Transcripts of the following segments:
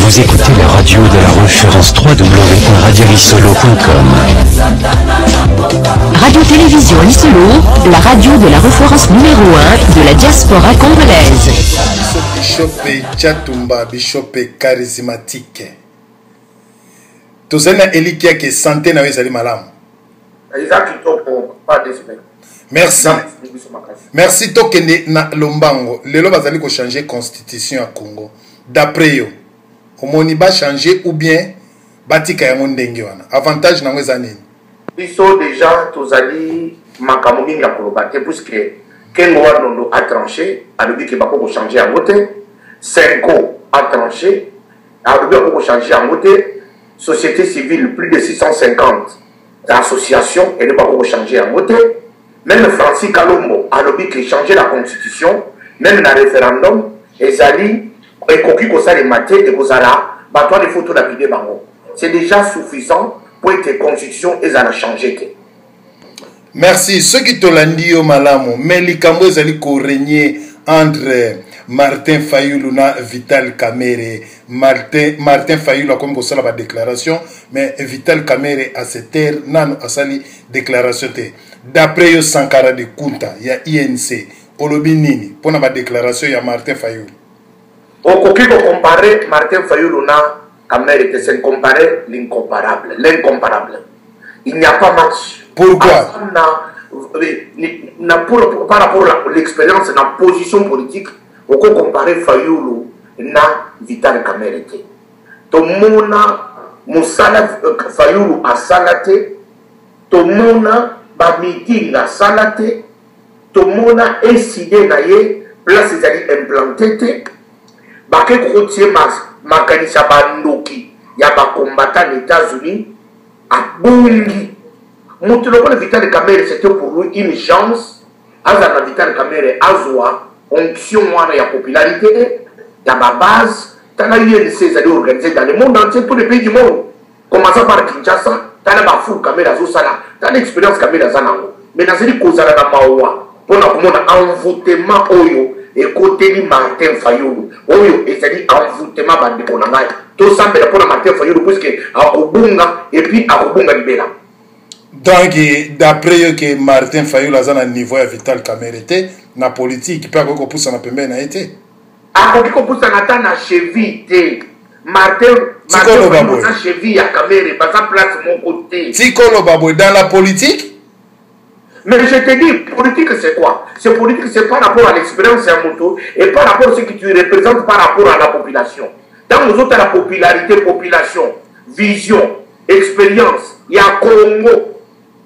Vous écoutez la radio de la référence www.radiolisolo.com. Radio-Télévision Lisolo, la radio de la référence numéro 1 de la diaspora congolaise. Bishop Tshatumba, Bishop charismatique. Tozali na elikya ke santé na yo ezali malamu. Eza kitoko, pas de semaine. Merci. Merci tokende na lombango. Lelo bazali ko changer constitution ya Congo. D'après yo, omoni ba changer ou bien batika yango ndenge wana? Avantage nango eza nini? Biso dejà tozali makambo mingi ya koloba te puisque Kengo wa Dondo a tranché, alobi ke bako ko changer yango te. Senko a tranché, alobi bako ko changer yango te. Société civile plus de 650 associations elobi bako ko changer yango te. Même Francis Kalombo alobi ke changer la constitution même na référendum ezali ekoki kosalema te, ekozala bato wana il faut tolapide bango. C'est déjà suffisant pour ete constitution ezala changer te. Merci. Soki tolandi yo malamu, mais likambo ezali ko régner entre Martin Fayulu na Vital Kamerhe. Martin Fayulu akomi kosala ba déclaration, mais Vital Kamerhe à cette heure nanu asali déclaration te. D'après yo Sankara de Kunta ya INC, olobi nini pona ba déclaration ya Martin Fayulu? Okoki ko comparer Martin Fayulu na Kamerhe te, c'est comparer l'incomparable, l'incomparable. Il n'y a pas match. Pourquoi? Par rapport à l'expérience, la position politique, on peut comparer Fayulu na Vital Kamerhe te. Tomona musala Fayulu asala te, tomona ba meeting asala te, tomona eside na ye place ezali implanté te. Bake kotie makanisa bandoki ya ba combattants na États-Unis abongi. Moto lokola Vital Kamerhe, c'était pour lui une chance. Azala na Vital Kamerhe azwa onction wana ya popularité ya ba base. Tala UNC ezali organisé dans le monde entier, tous les pays du monde. Commençant par Kinshasa, tala ba fou Kamerhe azosala, tala expérience Kamerhe aza nango. Mais nazali kozala na mawa mpona komona envoûtement oyo ekoteli Martin Fayulu. Oyo ezali envoûtement bandeko na ngai. Tosambela mpona Martin Fayulu puisque akobunga et puis akobunga libela. Donc d'après yo ke Martin Fayulu aza na niveau ya Vital Kamerhe te na politique, pe akoki kopusana pembeni na ye te. Akoki kopusana ata na cheville te. Martin Tikoloba Fayulu boye. na cheville ya Kamerhe baza place moko te. Tikoloba boye dans la politique. Mais je te dis, politique c'est quoi? C'est politique, c'est par rapport à l'expérience ya moto et par rapport à ce que tu représentes par rapport à la population. Dans nous autres, la popularité, population, vision, expérience, il y a Congo.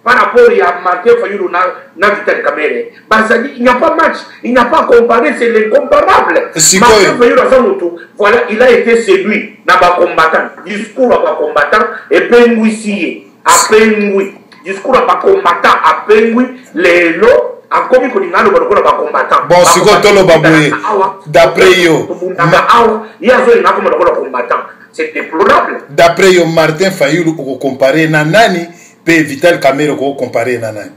Par rapport à Martin Fayulu na Vital Kamerhe, Bazali, il n'y a pas match, il n'y a pas à comparer, c'est l'incomparable. Sikoyo. Martin Fayulu aza moto, voilà, il a été séduit na ba combattant, discours ya ba combattant et pengwisi apengwi. Discours ya ba combattant apengwi lelo akomi kolinga aloba lokola ba combattant. Bon, Ba sikoyo combattant toloba boye, awa, d'après yo, tobundaka awa, ye azolinga akoma lokola combattant. C'est déplorable. D'après yo, Martin Fayulu okocompare na nani pe Vital Kamerhe okocompare na nani?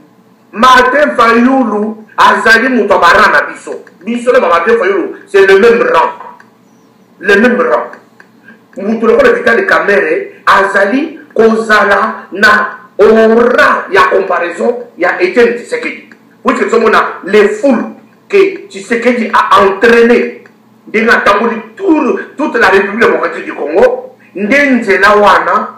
Martin Fayulu azali moto ya ba rang na biso. Biso na ba Martin Fayulu, c'est le même rang. Le même rang. Moto lokola Vital Kamerhe azali kozala na aura ya comparaison ya Etienne Tshisekedi. Puisque tozomona les foules que Tshisekedi a entraîné ndenge atamboli toute la République démocratique du Congo, nde nzela wana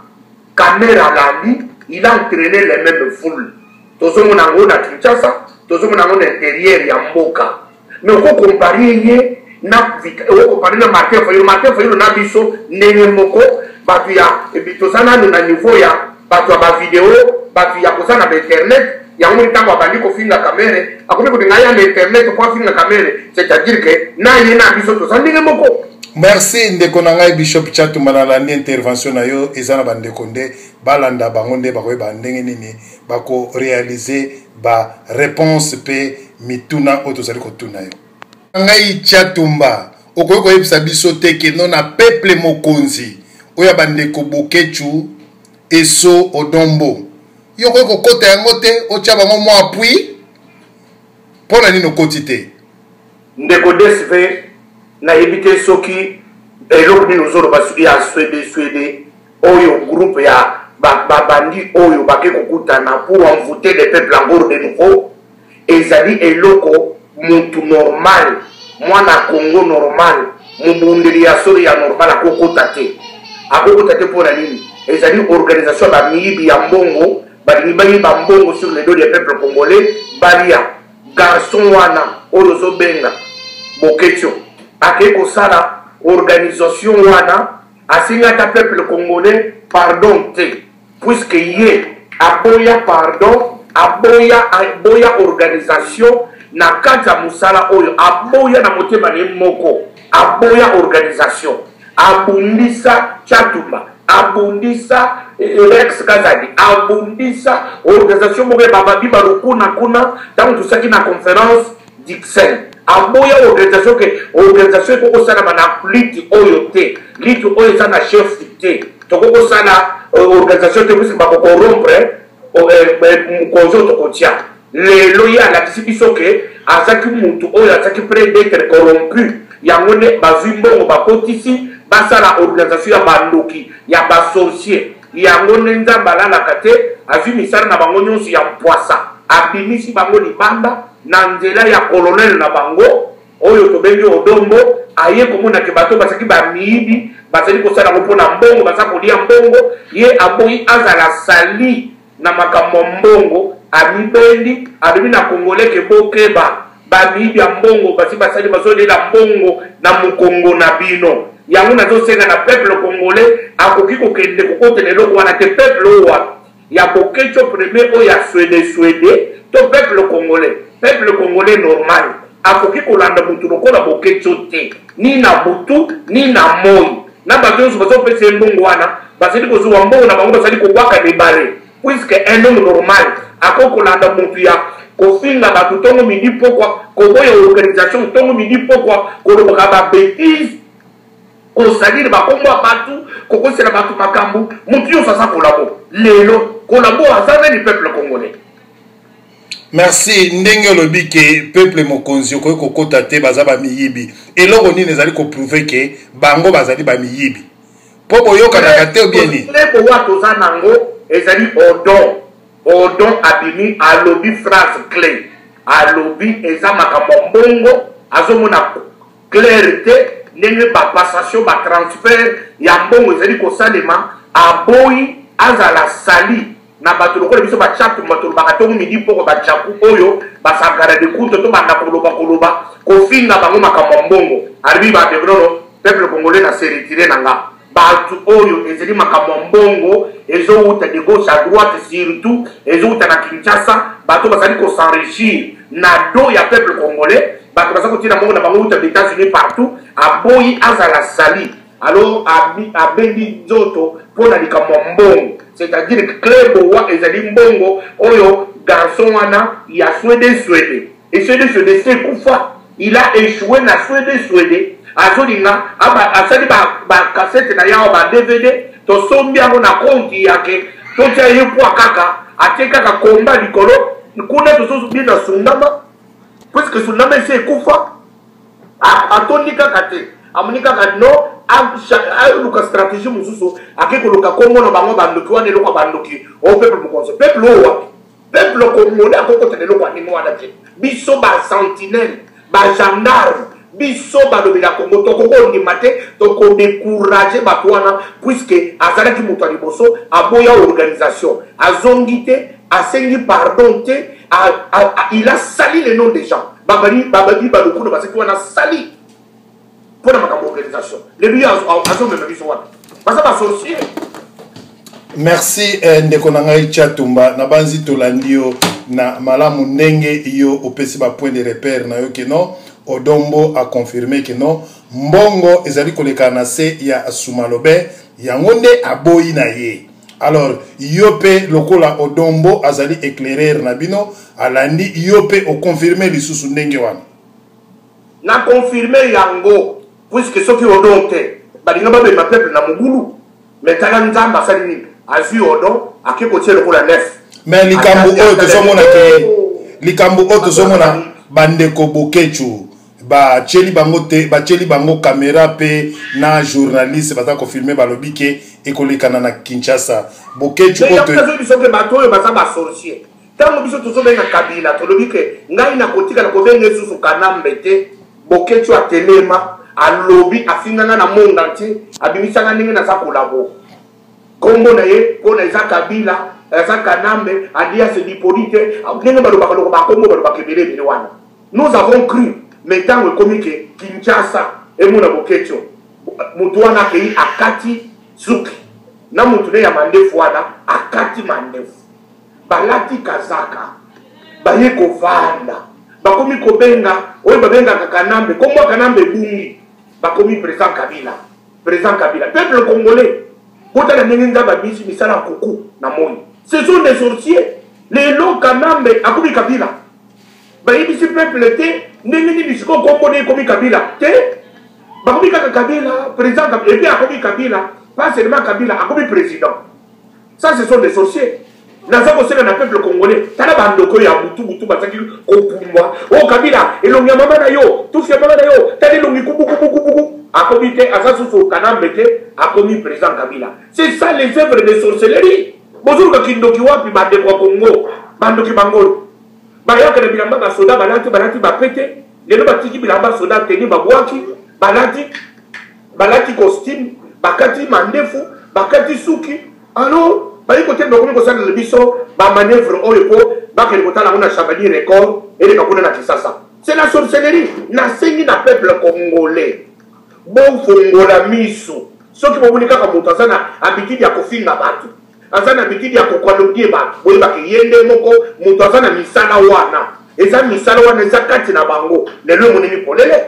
Kamerhe alandi, il a entraîné les mêmes foules. Tozomona yango na Kinshasa, tozomona yango na intérieur ya mboka. Mais oko comparer ye na Vita, oko comparer na Martin Fayulu, Martin Fayulu na biso ndenge moko, bato ya, ebi, toza nanu na niveau ya bato ya ba vidéo, bato ya koza na ba internet. Yango moni ntango abandi kofinga Kamerhe, akomi kolinga ya na internet po afinga Kamerhe, c'est-à-dire que na ye na biso toza ndenge moko. Merci ndeko na ngai Bishop Tshatumba, nalandi intervention na yo, eza na bandeko nde balanda bango nde bakoyeba ndenge nini bako réaliser ba réponse pe mituna oyo tozali kotuna yo. Ngai Tshatumba, okoki koyebisa biso te ke no na peuple mokonzi oyo ya bandeko Boketshu, Esso, Odombo, yo okoki kokota yango te, otia bango mwa appui? Mpo na nini okoti te? Ndeko DSV, nayebi te soki Eloko nini ozoloba ya swede swede oyo groupe ya babandi oyo bake kokutana pour envoûter le peuple encore de nouveau ezali eloko mutu normal mwana Congo normal mobundeli ya solo ya normal akokota te akokota te mpo na nini ezali organisation ya bamiyibi ya mbongo balingi bayiba mbongo sur le dos ya peuple congolais balia Garçon wana oyo ozobenga Boketsho akei kosala organisation wana asengi ata peuple congolais pardon te puisque ye aboya pardon aboya aboya organisation na kati ya mosala oyo aboya na motema na ye moko aboya organisation abundisa Tshatumba abundisa eh, Rex Kazadi abundisa organisation moko ya bababi balukuna kuna ntango tosaki na conférence Dixon aboya organisation ke organisation ekoki kosalama na lutte oyo te lutte oyo eza na chef te tokoki kosala euh, organisation te puisque bakokorompre euh, euh, mokonzi oyo tokotia Lelo ye alakisi biso ke azaki mutu oyo azaki près d'etre corrompu yango nde bazui mbongo bakotisi basala organisation ya ba ndoki ya ba sorcier yango nde nzambe alalaka te azui misala na bango nionso ya mpwasa abimisi bango libanda na nzela ya colonel na bango oyo tobengi odombo aye komona ke bato bazalaki bamiyibi bazali kosala yango mpo na mbongo baza kolia mbongo ye aboyi azala sali na makambo ya mbongo amibendi alobi na congolais ke bokeba bamiyibi ya mbongo basi basali bazolela mbongo na mokongo na bino yango nazosenga na peuple congolais akoki kokende kokotela eloko wana te peuple oyo wapi ya boketsho premier oyo ya swede swede to peuple congolais peuple congolais normal akoki kolanda motu lokola boketsho te ni na butu ni na moi na bato nyonso bazopesa ye mbongo wana bazali kozwa mbongo na bango bazali kobwaka na ebale puisque un homme normal akoki kolanda motu ya kofinga bato ntongo midi pokwa koboya organisation ntongo midi pokwa kolobaka babetise kosalire bakombo ya bato kokosela bato makambo motu nyonso aza kolabo lelo kolabo aza nani peuple congolais Merci ndenge olobi ke peuple mokonzi okoki kokota te baza ba miyibi eloko nini ezali ko prouver ke bango bazali ba miyibi po boyokanaka te obie nini bowa toza nango ezali odon odon abimi alobi phrase clé alobi eza makambo ya mbongo azomona claire te ndenge ba passation ba transfert ya mbongo ezali kosalema aboyi azala sali na bato lokola biso ba chatumba tolobaka ntongo midi mpoko ba chaku oyo basankara de kunto tobanda koloba koloba kofinga bango makambo ya mbongo alobi ba nono peuple congolais na se retire na nga bato oyo ezali makambo ya mbongo ezowuta de gauche à droite surtout ezowuta na kinshasa bato bazali kosenrichir na dos ya peuple congolais bato baza kotina mbongo na bango wuta ba états-unis partout aboyi azala sali alors abendi nzoto mpo na likambo ya mbongo c'est-à-dire clé bowa ezali mbongo oyo garçon wana ya swede swede eswede swede se ekufa il a échoué na swede swede azolinga asali bakasete na yawa ba dvd tosombi yango na konti yake totia ye pwa kaka atie kaka komba likolo kuna tozobina sundama puiske sundama esi ekufa atondi kaka te amoni kaka no aluka stratégie mosusu ake koluka kombo na bango bandoki wana eloko ya bandoki o peuple mokonzi peuple oyo wapi peuple congolais akokota na eloko ya ndenge wana te biso basentinelle bagendarme biso balobela kongo tokoki kondima te tokodécourage bato wana puiske azalaki moto ya liboso aboya organisation azongi te asengi pardon te il a sali le nom des gens babali babali balukuna bazalaki wana sali mpo na makambo organisation lelo ye azomema biso wapi baza basorcier merci eh, ndeko na ngai chatumba nabanzi tolandi yo na malamu ndenge yo opesi bapoint de repère na yo keno odombo aconfirme keno mbongo ezali koleka na se ya sumalobe yango nde aboyi na ye alors yo mpe lokola odombo azali éclaireur na bino alandi yo mpe oconfirme lisusu ndenge wana na confirme yango puiske soki odon te balinga babema peuple na mobulu me tala nzambe asali nini azwi odon ake kotia lokola nef me likambo oyo tozomona ke likambo oyo tozomona bandeko bokecu. Batieli bango te, batieli bango kamera mpe na journaliste baza kofilme, balobi ke ekolekana na Kinshasa. Boketshu oyo biso ke bato oyo baza basorcier. Ntango biso tozobenga Kabila, tolobi ke ngai nakotikala kobenga esusu Kanambe te. Boketshu atelema, alobi, afinganga na monde entier, abimisanga ndenge naza kolabo nkombo na ye mpona eza Kabila, aza Kanambe alias Hippolyte, ndenge balobaka loko bakombo balobaka ebele ebele wana. Nous avons cru, mais ntango ekomi ke Kinshasa emona Boketshu, motu wana akei akati suki na motu ne ya mandefu wana, akati mandefu, balati kazaka, baye kovanda, bakomi kobenga oyo babengaka Kanambe, kombo ya Kanambe ebungi, bakomi président Kabila, président Kabila. Peuple congolais, botala ndenge Nzambe abimisi misala ya kuku na moi. Ce sont des sorciers. Lelo Kanambe akomi Kabila, bayebisi peuple te ndenge nini sikoyo kombo nde ekomi Kabila te, bakomi kaka Kabila, président Kabila, et puis akomi Kabila, pas seulement Kabila, akomi président. Ça, ce sont des sorciers. Naza kosenga na peuple congolais, tala bandoko ya butu butu bazaki kopumbwa o oh, Kabila, elongi ya mama na yo, tufi ya mama na yo, tala elongi kubukubukubuku, akomi te, aza susu Kanambe te, akomi président Kabila. C'est ça les œuvres de sorcellerie. Bozoluka kindoki wapi, bandeko ya Congo? Bandoki bango bayaka na bilamba basoda balati, balati bapete, lelo batiki bilamba soda teni babwaki, balati balati costume, bakati mandefu, bakati suki, alors bayi kote bakomi kosalela biso bamanœuvre oyo mpo bakende kotala yango na Chabani Record eleka kuna na Kisasa. C'est la sorcellerie. Nasengi na peuple congolais, bofongola miso. Soki bomoni kaka moto aza na habitude ya kofinga bato, aza na habitude ya kokwalodie bato, boyebaka ye nde moko moto aza na misala wana. Eza misala wana eza kati na bango, lelo emoneli polele.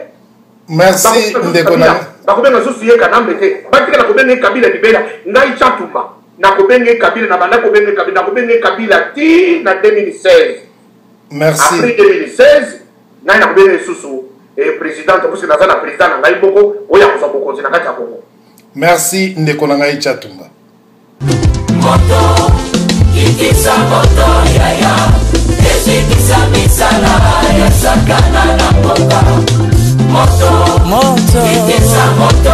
Merci ndeko na bakobenga susu ye Kanambe te, batikala kobenga ye Kabila libela. Ngai Tshatumba nakobenga ye Kabila, na banda kobenga ye Kabila, nakobenga ye Kabila ti na 2016. Merci. Après 2016 ngai nakobenga ye susu président te, puisque naza na président na ngai moko oyo akozwa bokonzi na kati ya Kongo. Merci ndeko na ngai Tshatumba. Moto kitisa moto yaya, ezikisa misala ya Satana na mboka. Moto, moto kitisa moto.